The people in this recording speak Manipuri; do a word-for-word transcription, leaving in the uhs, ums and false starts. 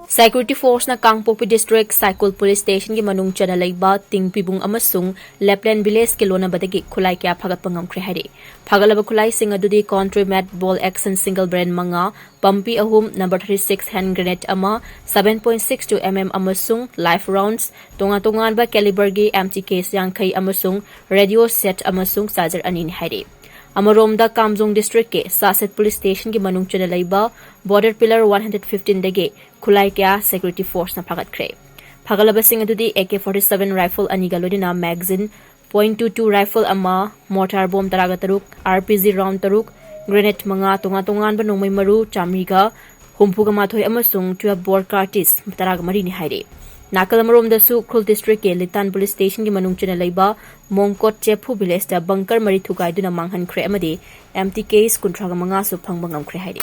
Security Force ꯅ ꯀꯥꯡꯄꯣꯛꯄꯤ District ꯁꯥꯏꯀꯨꯜ Police Station ꯒꯤ ꯃꯅꯨꯡ ꯆꯟꯅ ꯂꯩꯕ ꯇꯤꯡꯄꯤꯕꯨꯡ ꯑꯃꯁꯨꯡ ꯂꯦꯞꯂꯦꯟ Village ꯀꯤ ꯂꯣꯟꯅꯕꯗꯒꯤ ꯈꯨꯠꯂꯥꯏ ꯀꯌꯥ ꯐꯥꯒꯠꯄ ꯉꯝꯈ꯭ꯔꯦ ꯍꯥꯏꯔꯤ꯫ ꯐꯥꯒꯠꯂꯕ ꯈꯨꯠꯂꯥꯏꯁꯤꯡ ꯑꯗꯨꯗꯤ contraband bolt action single barrel ꯃꯉꯥ, ꯄꯝꯄꯤ ꯑꯍꯨꯝ, number thirty six hand grenade ꯑꯃ, seven point six two M M ꯑꯃꯁꯨꯡ live rounds, ꯇꯣꯉꯥꯟ ꯇꯣꯉꯥꯟꯕ caliber ꯒꯤ M T Ks ꯌꯥꯡꯈꯩ ꯑꯃꯁꯨꯡ radio set ꯑꯃꯁꯨꯡ charger ꯑꯅꯤꯅꯤ ꯍꯥꯏꯔꯤ꯫ ꯑꯃꯔꯣꯝꯗ ꯀꯥꯝꯖꯣꯡ District ꯀꯤ ꯆꯥꯁꯦꯠ Police Station ꯒꯤ ꯃꯅꯨꯡ ꯆꯟꯅ ꯂꯩꯕ border pillar one hundred fifteen ꯗꯒꯤ ꯈꯨꯠꯂꯥꯏ ꯀꯌꯥ Security Force ꯅ ꯐꯥꯒꯠꯈ꯭ꯔꯦ꯫ ꯐꯥꯒꯠꯂꯕꯁꯤꯡ ꯑꯗꯨꯗꯤ A K forty seven rifle ꯑꯅꯤꯒ ꯂꯣꯏꯅꯅ magazine point two two rifle ꯑꯃ, mortar bomb ꯇꯔꯥꯒ ꯇꯔꯨꯛ, R P G round ꯇꯔꯨꯛ, grenade ꯃꯉꯥ, ꯇꯣꯉꯥꯟ ꯇꯣꯉꯥꯟꯕ ꯅꯣꯡꯃꯩ ꯃꯔꯨ ꯆꯥꯃꯔꯤꯒ ꯍꯨꯝꯐꯨꯒ ꯃꯥꯊꯣꯏ ꯑꯃꯁꯨꯡ twelve bore cartridge ꯇꯔꯥꯒ ꯃꯔꯤꯅꯤ ꯍꯥꯏꯔꯤ꯫ ꯅꯥꯀꯜ ꯑꯃꯔꯣꯝꯗꯁꯨ ꯎꯈ꯭ꯔꯨꯜ District ꯀꯤ ꯂꯤꯇꯥꯟ Police Station ꯒꯤ ꯃꯅꯨꯡ ꯆꯟꯅ ꯂꯩꯕ ꯃꯣꯡꯀꯣꯠ ꯆꯦꯐꯨ Village ꯇ bunker ꯃꯔꯤ ꯊꯨꯒꯥꯏꯗꯨꯅ ꯃꯥꯡꯍꯟꯈ꯭ꯔꯦ ꯑꯃꯗꯤ M T Ks ꯀꯨꯟꯊ꯭ꯔꯥꯒ ꯃꯉꯥꯁꯨ ꯐꯪꯕ ꯉꯝꯈ꯭ꯔꯦ ꯍꯥꯏꯔꯤ꯫